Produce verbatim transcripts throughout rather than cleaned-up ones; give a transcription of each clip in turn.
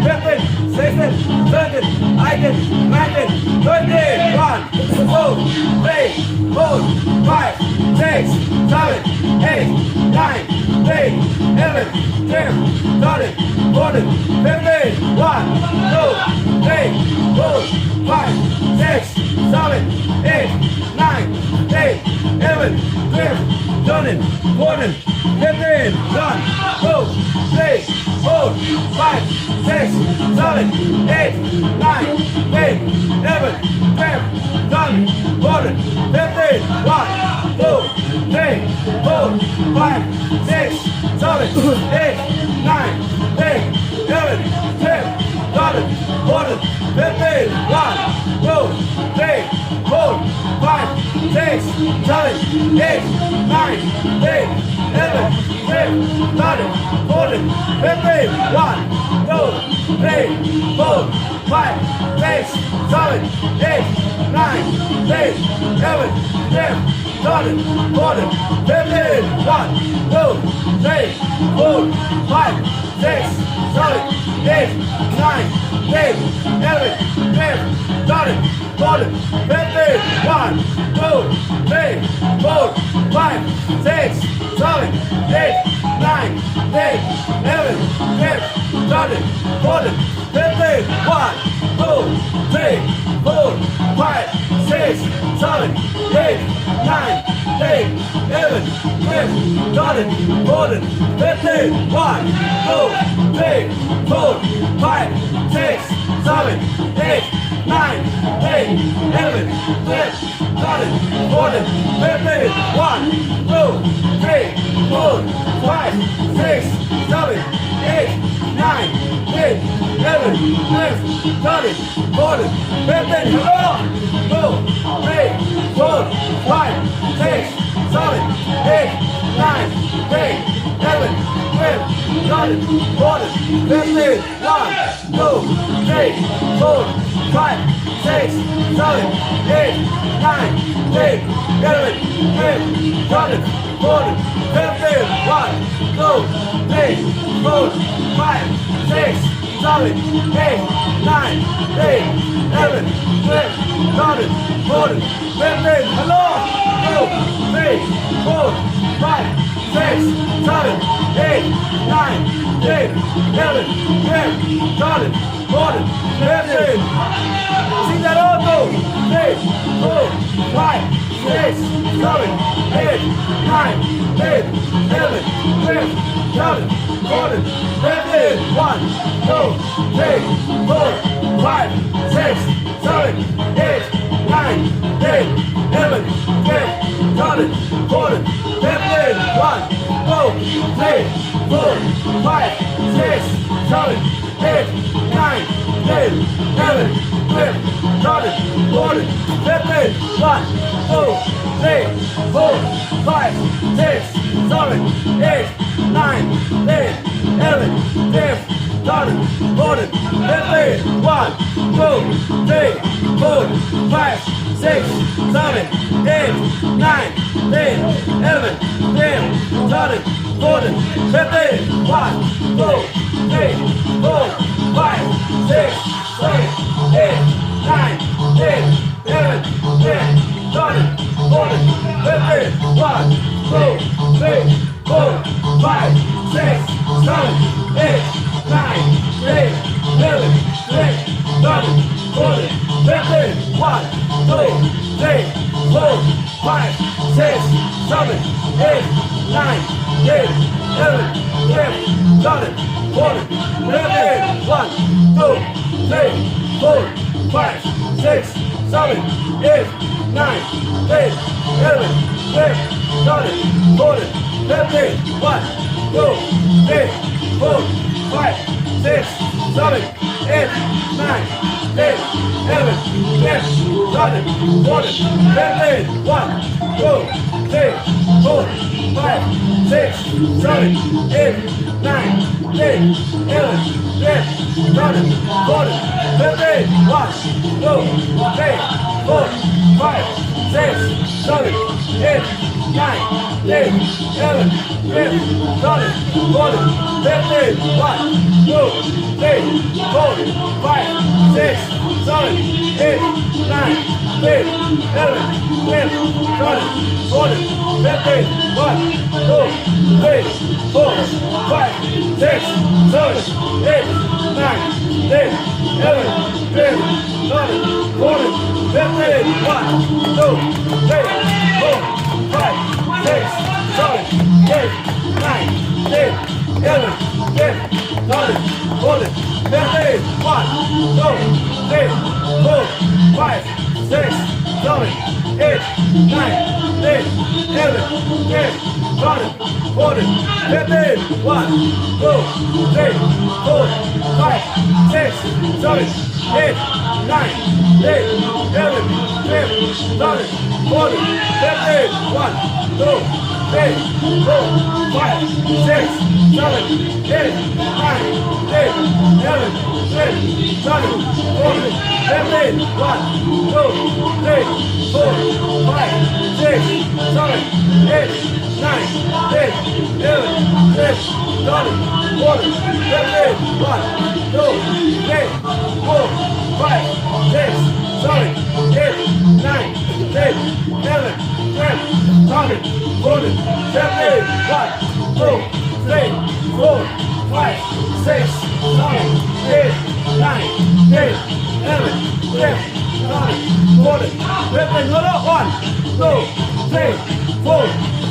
fifteen, sixteen, seventeen, eighteen, nineteen, twenty, one, two, three, four, five, six, seven, eight, nine, ten, eleven, twelve, thirteen, fourteen, fifteen, one, two, three, four, five, six, seven, eight, nine, ten, eleven, twelve, thirteen, fourteen, fifteen, one, two, three, four, five, six, seven, eight, nine, ten, eleven, twelve, thirteen, fourteen, fifteen, one, two, three, four, five, six, seven, eight, nine, ten, eleven, twelve, thirteen, fourteen, fifteen, one, two, three, four, five, six, seven, eight, nine, ten, eleven, twelve, thirteen, fourteen, fifteen, one, two, three, four, five, six, seven, eight, nine, ten, eleven, twelve, thirteen, fourteen, fifteen, one, two, three, four, five, six, seven, eight, nine, ten, eleven, twelve, thirteen, fourteen, fifteen, one, two, three, four, five, six, seven, eight, nine, ten, eleven, twelve, thirteen, fourteen, fifteen, one, two, three, four, five, six, seven, eight, nine, ten, eleven, twelve, thirteen, fourteen, fifteen, one, two, three, four, five, six, seven, eight, nine, ten, eleven, twelve, thirteen, fourteen, fifteen, one, two, three, four, five, six, seven, eight, nine, ten, eleven, twelve, thirteen, fourteen, fifteen, hello, two, three, four, five, six, seven, eight, nine, ten, eleven, twelve, thirteen, fourteen, fifteen, one, two, three, four, five, six, seven, eight, nine, Eight, eleven, twelve, thirteen, fourteen, fifteen, one, two, three, four, five, six, seven, eight, nine, ten, eleven, twelve, thirteen, fourteen, fifteen, hello, two, three, four, five, six, seven, eight, nine, ten, eleven, twelve, thirteen, fourteen, fifteen. Sindaroto, three, four, five, six, seven, eight, nine, ten, eleven, twelve, thirteen, fourteen, fifteen. One, two, three, four, five, six, seven, eight, nine, ten, eleven, twelve, thirteen, fourteen, fifteen. One, two, three, four, five, six, seven, eight, nine, ten, eleven, twelve, thirteen, fourteen, fifteen. One, two, three, four, five, six, seven, eight, nine, ten, eleven, twelve, thirteen, fourteen, fifteen. One, two, three, four, five, six, seven, eight, nine, ten, eleven, twelve, thirteen, fourteen, fifteen. One, two, three, four, five, six, seven, eight, nine, ten, eleven, twelve, thirteen, fourteen, fifteen. One, two, three, four, five, six, seven, eight, nine, ten, eleven, twelve, thirteen, fourteen, fifteen. One, two, three, four, five, six, seven, eight, nine, ten, eleven, twelve, thirteen, fourteen, fifteen. One, two, three, four, five, six, seven, eight, nine, ten, eleven, twelve, thirteen, fourteen, fifteen. One, two, three, four, five, six, seven, eight, nine, ten, eleven, twelve, thirteen, fourteen, fifteen. One, two, three, four, five, six, seven, eight, nine, ten, eleven, twelve, thirteen, fourteen, fifteen. One, two, three, four, five, Six, seven, eight, nine, ten, eleven, twelve, thirteen, fourteen, fifteen, one, two, three, four, five, six, seven, eight, nine, ten, eleven, twelve, thirteen, fourteen, fifteen, one, two, three, four, five, six, seven, eight, nine, ten, eleven, twelve, thirteen, fourteen, fifteen, one, two, three, four, five, six, seven, eight, nine, ten, eleven, twelve, thirteen, fourteen, fifteen, one, two, three, four, five, six, seven, eight, nine, ten, eleven, twelve, thirteen, fourteen, fifteen, one, two, three, four, five, six, seven, eight, nine, ten, eleven, twelve, thirteen, fourteen, fifteen, one, two, three, four, five, six, seven, eight, nine, ten, eleven, twelve, thirteen, fourteen, fifteen, one, two, three, four, five, six, seven, eight, nine, ten, eleven, twelve, thirteen, fourteen, fifteen, one, two, three, four, five, six, seven, eight, nine, ten, eleven, twelve, thirteen, fourteen, fifteen, one, two, three, four, five, six, seven, eight, nine, ten, eleven, twelve, thirteen, fourteen, fifteen, hold on, one, two, three, four,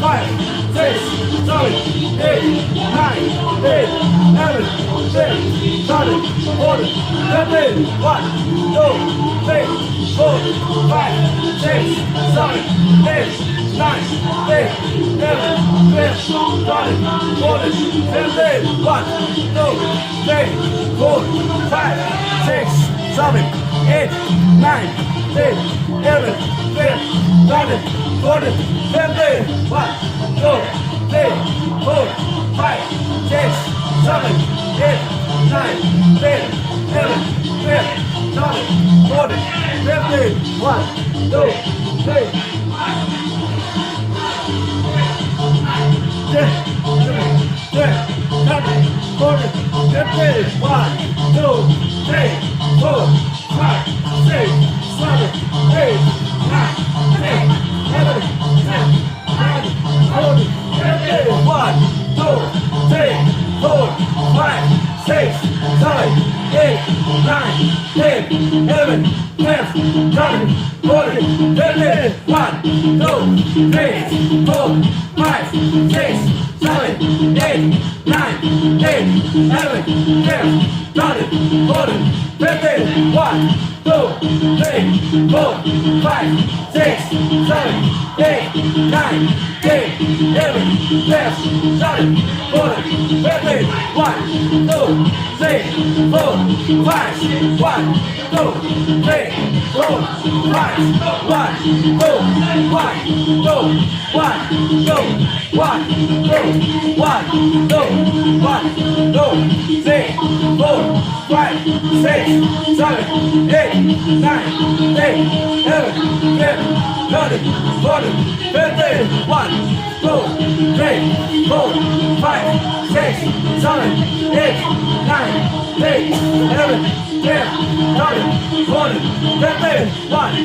five, six, seven, eight, nine, ten, eleven, twelve, thirteen, fourteen, fifteen, one, two, three, four, five, six, seven, eight, nine, ten, eleven, twelve, thirteen, fourteen, fifteen, one, two, three, four, five, six, seven, eight, nine, ten, eleven, twelve, thirteen, fourteen, fifteen, one, two, three, four, five, six, seven, eight, nine, ten, eleven, twelve, Seven, forty, fifty, one, two, three, ten, ten, thirty, forty, fifty, one, two, three, four, five, six, seven, eight, nine, ten, eleven, ten, nine, forty, fifty, one, two, three, four, five, six, seven, eight, nine, ten, eleven, twelve, thirteen, fourteen, fifteen, one, two, three, four, five, six, seven, eight, nine, ten, eleven, twelve, thirteen, fourteen, fifteen, one, two, three, four, five, six, seven, eight, nine, ten, eleven, twelve, thirteen, fourteen, fifteen, one, two, three, four, five, one, two, three, four, five, one, two, one, two, one, two, one, two, one, two, one, two, three, four, five, six, seven, eight, nine, ten, eleven, twelve, thirteen, fourteen, fifteen, one, two, three, four, five, six, seven, eight, nine, ten, eleven, twelve, thirteen, fourteen, fifteen, one,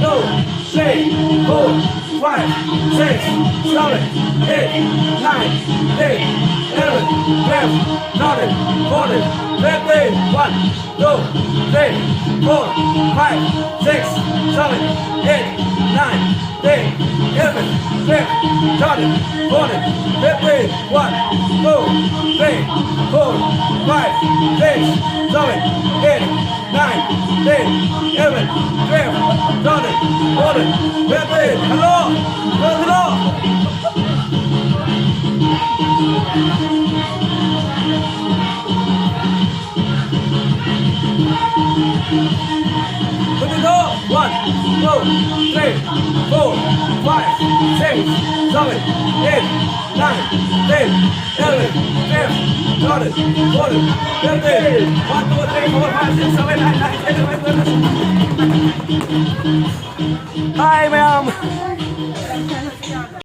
two, three, four, five, six, seven, eight, nine, ten, eleven, twelve, thirteen, fourteen, fifteen, one, two, three, four, five, six, seven, eight, nine, ten, eleven, twelve, thirteen, fourteen, fifteen, one, two, three, four, five, six, seven, eight, nine, ten, eleven, twelve, thirteen, fourteen, fifteen. Hello! Hello! Twenty-two, one. Two, three, four, five, six, seven, eight, nine, ten, eleven, twelve, thirteen, fourteen, fifteen. One, two, three, four, five, six, seven, eight, nine, ten, eleven, twelve. Hi, ma'am.